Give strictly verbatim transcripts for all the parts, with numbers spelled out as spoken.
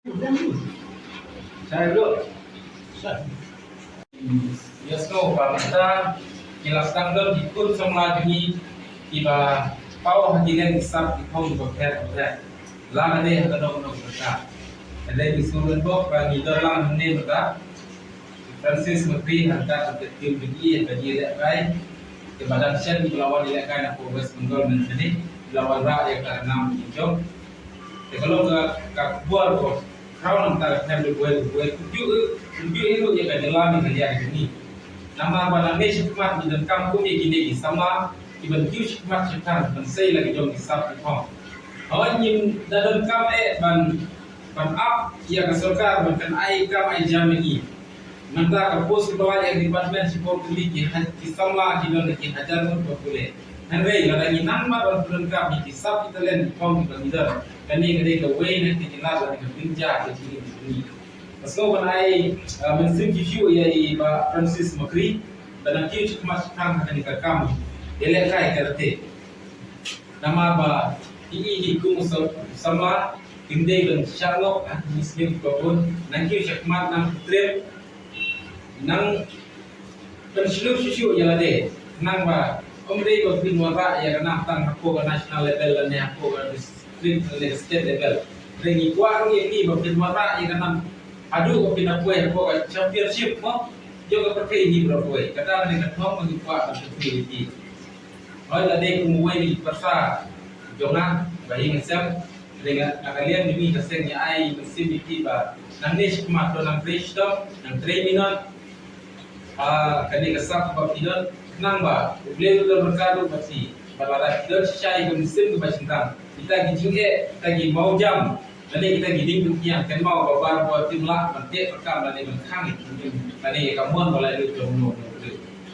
Ïa sngewbha mynta ki la sdang don ki khun samla jong ngi kiba paw ha ki liang ki sap ki phong kiba pher bapher. La ka dei ha ka dong dong ka. Ka dei ki sngewbha bok ba ngi don lang hangne mynta. Francis Makri hangta ka team jong ngi ba ngi lehkai. Kiba dang shen kiba la wan lehkai na ka West Bengal mynta ne. Kiba la wanrah ïa ka nam ki jong. Te ka long ka, ka khubor ba khraw na ka bynta ka family buwei buwei, kumjuh, kumjuh ruh ïa ka jylla Meghalaya ka jong ngi. Namar ba nangne shakhmat ngi donkam kum ïa kine ki samla kiban kiew shakhmat shakhmat ban sei la ki jong ki sap ki phong. Hooid, ngim da donkam eh ban, ban ap ïa ka sorkar ban pynai kam ai jam ïa ngi. Mynta ka post kiba la ïa ka department shipor tylli ki ha-, ki samla ki don ki hajar ngut ba pule. Hynrei lada ngi nang mat ban pyndonkam ïa ki sap ki talent ki phong kiba ngi don, kane ka dei kawei na ki jinglat lane ka jingjia ka jingim jong ngi. Nga sngewbha ban ai, ah, mynsiem shuh shuh ïa i Bah Francis Makri ba nang kiew shakhmat shakhmat ha kane ka kam ïalehkai ka rta. Namar ba i, i, i kum u sa-, samla kim dei ban shah lok ha ki snem kiba bun, nang kiew shakhmat, nang trei, nang pynshlur shuh shuh ïa lade. Khnang ba ym dei ba phin wanrah ïa ka nam tang hapoh ka national level lane hapoh ka district lane ka state level. Hynrei ngi kwah ruh ïa ki ba phin wanrah ïa ka nam haduh ba phin ïa poi hapoh ka championship mo jong ka pyrthei hi baroh kawei. Kata lane ka thong ba ngi kwah ban pynpoi ïa ki. Hooid, la dei kum uwei na ki pyrsa jong nga ba ïing nga sem, hynrei nga, na ka liang jong ngi ka seng ngi ai mynsiem ïa ki ba nangne shakhmat to nang trei shitom, nang trei minot. Ah, kane ka sap ba phi don, khnang ba U Blei u don ryngkat ruh bad phi, bad lada phi don shisha ïa ka mynsiem kaba shynrang, kita ki jingeh, kita ki mawjam, lane kita ki dieng pynkiang, kynmaw ba baroh ba phin lah ban teh pyrkhat lane ban khang ïa ka mon ba la ïoh jong u.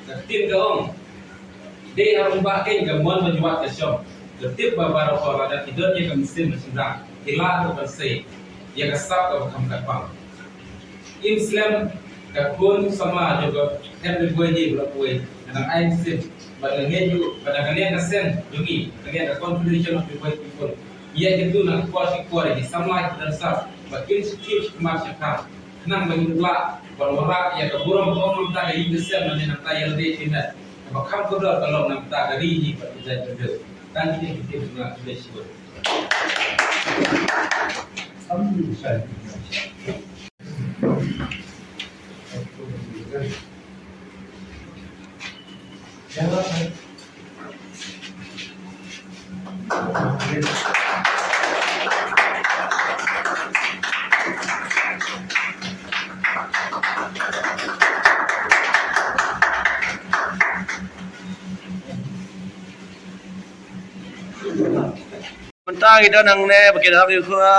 Ka ktien ka ong, dei harum ba keiñ ka mon ba ju wad ka shong. Ka tip ba baroh lada ki don ïa ka mynsiem ba shynrang, ki lah ruh ban sei ïa ka sap kaba kham katbang. Im slem ka khun samla jong ka family buwei ne baroh kawei, nga dang ai mynsiem ba ka liang ka seng jong ngi, ka liang ka Confederation of the Buwei People, ïa kito na ka por shi por ïa ki samla ki don sap ba kin shu kiew shakhmat shakhmat. Khnang ba ngin lah ban wanrah ïa ka burom ka ong na ka bynta ka ïing ka sem lane na ka bynta ïa lade shimet. Kaba kham kordor ka long na ka bynta ka ri hi bad ka jaitbynriew. Tang kine ki ktien jong nga, khublei shibun. Mynta ngi don hangne ba ki la ïoh ïa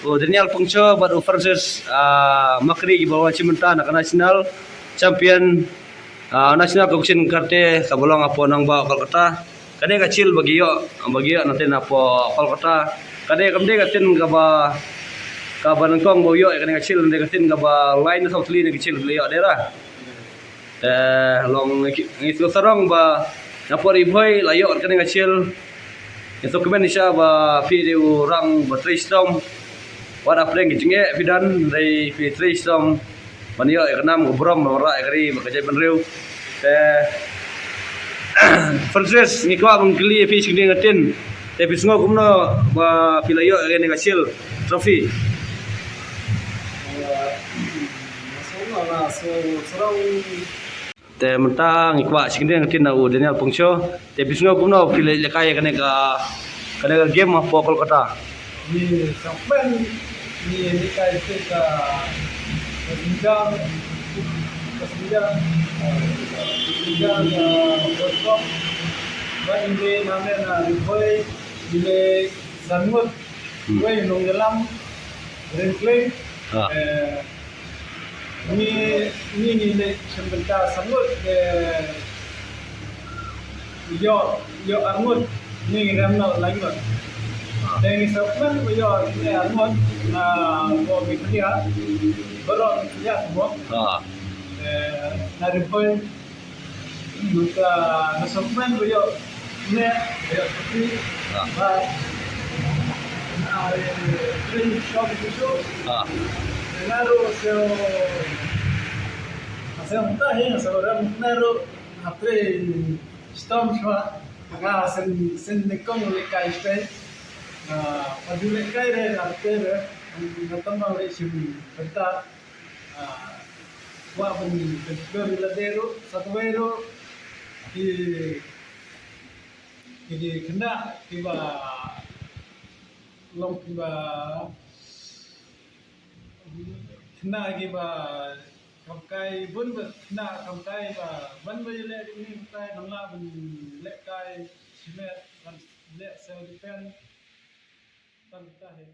u Daniel Pongcho bad u Francis, ah, Makri kiba wan shim bynta na ka national champion, ah, national competition karate kaba long hapoh nongbah Kolkata. Kane ka shield ba ki ïoh, ba ki ïoh na tien hapoh Kolkata. Kane kam dei ka tien kaba, kaba nyngkong ba u ïoh ïa kane ka shield, kane ka tien kaba lai na saw tylli na ka shield ba la ïoh dei ra. Te long ngi, ngi sngewsarong ba na por i Bhoi la ïoh kane ka shield. Ngi sngewkmen shisha ba phi dei u rank ba trei shitom. Wat hapdeng ki jingeh phi don, dei phi trei shitom ban ïoh ïa ka nam ka burom ban wanrah ïa ka ri bad ka jaitbynriew. Te Francis, ngi kwah ban kylli ïa phi shi kyntien. Te phi sngew kumno ba phi la ïoh ïa kane ka shield trophy? Te mynta ngi kwah shi kyntien na u Daniel Pongcho. Te phi sngew kumno phi la ïalehkai ïa kane ka, kane ka game hapoh Kolkata? Ngi sngewkmen, ngi ïalehkai ïa ka, ka jingjia, ka jingjia, ka jingjia ka World Cup. Ba ngi leh na, na Ri Bhoi, ngi leh san ngut. Hmm. Wei nongïalam Ring Kling. Ah. Eh, ngi, ngi, ngi leh shim bynta san ngut, eh, ïoh, ïoh ar ngut, ngi rem noh lai ngut. Ah. Te ngi sngewkmen ba ïoh ngi ar ngut na, ko Meghalaya, baroh Meghalaya semua. Ah. Eh, na Ri Bhoi. Nga sngewkmen ba ïoh ne, ba ïoh trophy. Ah. Ba Trei shong shuh shuh. Ah. Nga ruh sa, sa mynta hi nga sa rem, nga ruh nga trei shitom shuwa. Nga shen, shen nyngkong lehkai shuwa. Nga pat ju lehkai re, nga trei re. Nga tam bang re shim bynta. Ah, kwah ban, ban shlur ïa lade ruh, sa kawei ruh ki, ki, ki khynnah kiba long kiba, khynnah kiba kam kai bun, ba khynnah kam kai ba ban ba ïaleh ïa kine ki tai, nang lah ban lehkai shimet, ban leh self defense. Tang ta hi.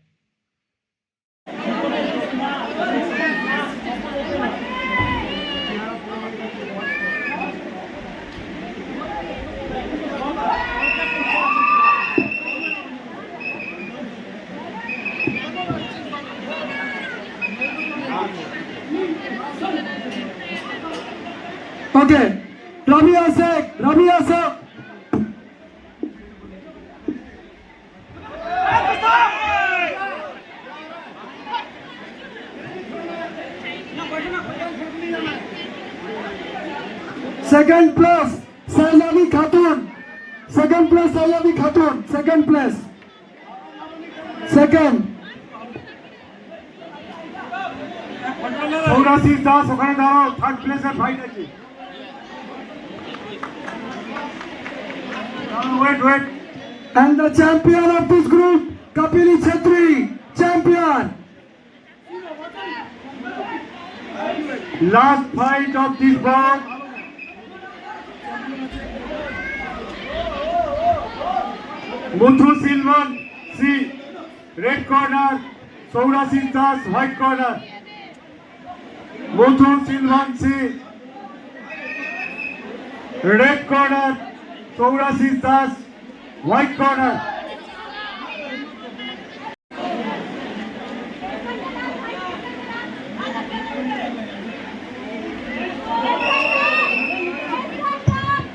Okay, Rabi Asek, Rabi Asek. Second place, Sailani Khatun. Second place, Sailani Khatun. Second place. Second. সৌরাশিস দাস ওখানে দাঁড়াও, থার্ড প্লেসে ফাইট আছে। Wait, wait. And the champion of this group, Kapili Chetri, champion. Last fight of this bout. Muthu Silvan C, red corner, Saurashis Das, white corner. Muthu Silvan C, red corner, Saurashis Das, white corner.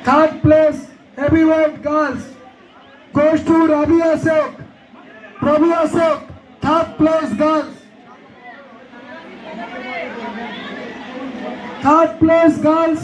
Third place, heavyweight girls, goes to Rabi Asek. Rabi Asek, third place, girls. Third place, girls.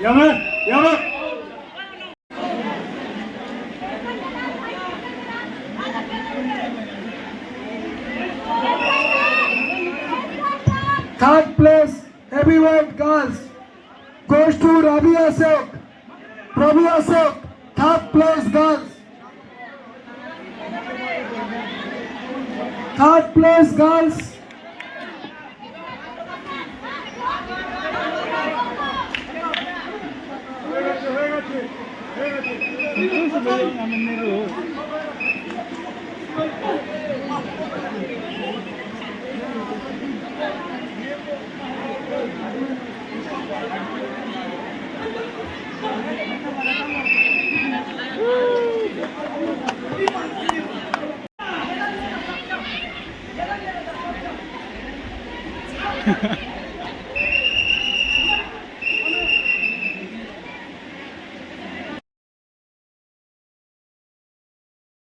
Jawohl, jawohl. Third place, heavyweight girls, goes to Rabi Asek. Rabi Asek, third place, girls. Third place, girls.